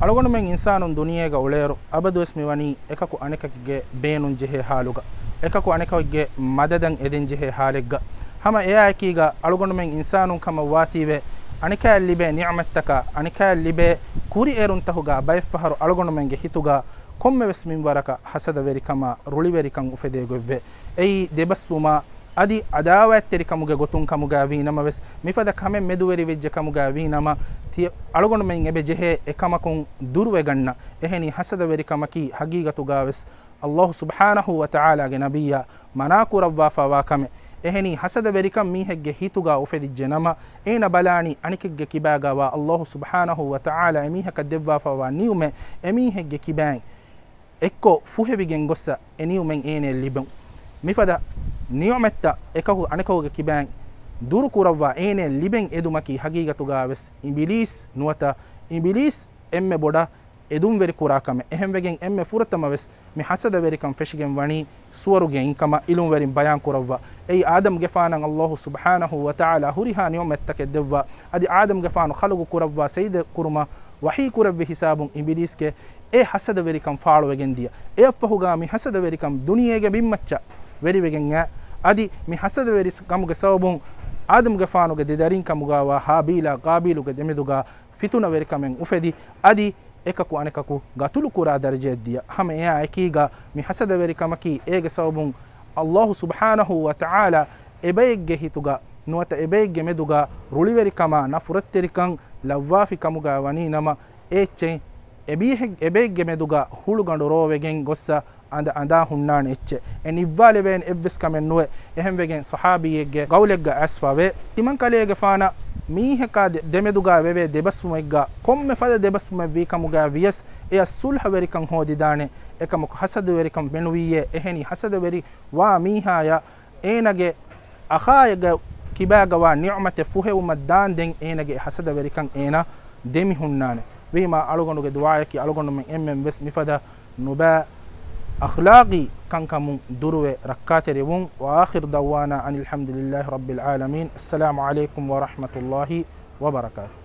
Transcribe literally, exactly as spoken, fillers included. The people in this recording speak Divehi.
އަޅުގަނޑުމެން އިންސާނުން ދުނިޔޭގަ އުޅޭއިރު، އަބަދުވެސް މިވަނީ އެކަކު އަނެކަކުގެ ބޭނުން ޖެހޭ ހާލުގަ، އެކަކު އަނެކަކުގެ މަދަދަށް އެދެން ޖެހޭ ހާލެއްގަ. ހަމަ އެއާއެކީގަ އަޅުގަނޑުމެން އިންސާނުން ކަމަށް ވާތީވެ، އަނެކާއަށް ލިބޭ ނިޢުމަތްތަކާ، އަނެކާއަށް ލިބޭ ކުރިއެރުންތަކުގަ ބައެއްފަހަރު އަޅުގަނޑުމެންގެ ހިތުގަ ކޮންމެވެސް މިންވަރަކަށް ހަސަދަވެރިކަމާ، ރުޅިވެރިކަން އުފެދޭ ގޮތްވޭ. އެއީ ދެބަސްވުމާ، އަދި އަދާވާތްތެރިކަމުގެ ގޮތުން ކަމުގަ ވީ ނަމަވެސް، މިފަދަ ކަމެއް މެދުވެރިވެއްޖެ ކަމުގަ ވީ ނަމަ، ތި އަޅުގަނޑުމެން އެބަ ޖެހޭ އެކަމަކުން ދުރުވެގަންނަ. އެހެނީ ހަސަދަވެރިކަމަކީ ޙަޤީޤަތުގަވެސް ﷲ ސުބްޙާނަހޫ ވަތަޢާލާގެ ނަބިއްޔާ މަނާކުރައްވާފައިވާ ކަމެއް. އެހެނީ ހަސަދަވެރިކަން މީހެއްގެ ހިތުގަ އުފެދިއްޖެ ނަމަ، އޭނަ ބަލާނީ އަނެކެއްގެ ކިބާގަވާ ﷲ ސުބްޙާނަހޫ ވަތަޢާލާ އެމީހަކަށް ދެއްވާފައިވާ ނިޢުމަތް އެމީހެއްގެ ކިބައިން އެއްކޮށް ފުހެވިގެން ގޮއްސަ އެ ނިޢުމަތް އޭނައަށް ލިބުން. މިފަދަ ނިޢުމަތްތައް އެކަކު އަނެކަކުގެ ކިބައިން ދުރު ކުރައްވާ އޭނައަށް ލިބެން އެދުމަކީ ޙަޤީޤަތުގަވެސް އިބިލީސް ނުވަތަ އިބިލީސް އެންމެ ބޮޑަށް އެދުންވެރި ކުރާ ކަމެއް. އެހެންވެގެން އެންމެ ފުރަތަމަވެސް މި ހަސަދަވެރިކަން ފެށިގެން ވަނީ ސުވަރުގެއިން ކަމަށް ޢިލްމުވެރިން ބަޔާން ކުރައްވާ. އެއީ އާދަމްގެފާނަށް ﷲ ސުބްޙާނަހޫ ވަތަޢާލާ ހުރިހާ ނިޢުމަތްތަކެއް ދެއްވާ. އަދި އާދަމްގެފާނު ޚަލްޤު ކުރައްވާ ސަޖިދަ ކުރުމަށް ވަޙީ ކުރެއްވި ހިސާބުން އިބިލީސްގެ އެ ހަސަދަވެރިކަން ފާޅުވެގެން ދިޔަ. އެއަށްފަހުގަ މި ހަސަދަވެރިކަން ދުނިޔޭގެ ބިންމައްޗަށް ވެރިވެގެން އައި. އަދި މި ހަސަދަވެރި ކަމުގެ ސަބަބުން އާދަމްގެފާނުގެ ދެ ދަރިން ކަމުގަވާ ހާބީލާ ޤާބީލުގެ ދެމެދުގަ ފިތުނަވެރިކަމެއް އުފެދި. އަދި އެކަކު އަނެކަކު ގަތުލު ކުރާ ދަރަޖައަށް ދިޔަ. ހަމަ އެއާ އެކީގަ މި ހަސަދަވެރިކަމަކީ އޭގެ ސަބަބުން ﷲ ސުބްޙާނަހޫ ވަތަޢާލާ އެބައެއްގެ ހިތުގަ ނުވަތަ އެބައެއްގެ މެދުގަ ރުޅިވެރިކަމާ ނަފުރަތްތެރިކަން ލައްވާފި ކަމުގަ ވަނީ ނަމަ، އެ އެއްޗެއް އެބޭހެއް-، އެބައެއްގެ މެދުގަ ހުޅުގަނޑު ރޯވެގެން ގޮއްސަ އަނދަ އަނދާ ހުންނާނެ އެއްޗެއް. އެ ނިއްވާލެވޭނެ އެއްވެސް ކަމެއް ނުވޭ. އެހެންވެގެން ޞަޙާބީއެއްގެ ގައުލެއްގަ އައިސްފަވޭ. ތިމަންކަލޭގެފާނަށް މީހަކާ ދެ-، ދެމެދުގަ ވެވޭ ދެބަސްވުމެއްގަ ކޮންމެ ފަދަ ދެބަސްވުމެއް ވީ ކަމުގަ ވިޔަސް، އެއަށް ޞުލްޙަވެރިކަން ހޯދިދާނެ. އެކަމަކު ހަސަދަވެރިކަން މެނުވީއޭ. އެހެނީ ހަސަދަވެރި ވާ މީހާޔަށް އޭނަގެ އަޚާގެ ކިބާގަވާ ނިޢުމަތެއް ފުހެވުމަށް ދާންދެން އޭނަގެ އެ ހަސަދަވެރިކަން އޭނަ ދެމިހުންނާނެ. ވީމާ އަޅުގަނޑުގެ ދުޢާޔަކީ އަޅުގަނޑުމެން އެންމެން ވެސް މިފަދަ ނުބައި އަޚްލާޤީ ކަންކަމުން ދުރުވެ ރައްކާތެރިވުން. وآخر دعوانا أن الحمد لله رب العالمين. السلام عليكم ورحمة الله وبركاته.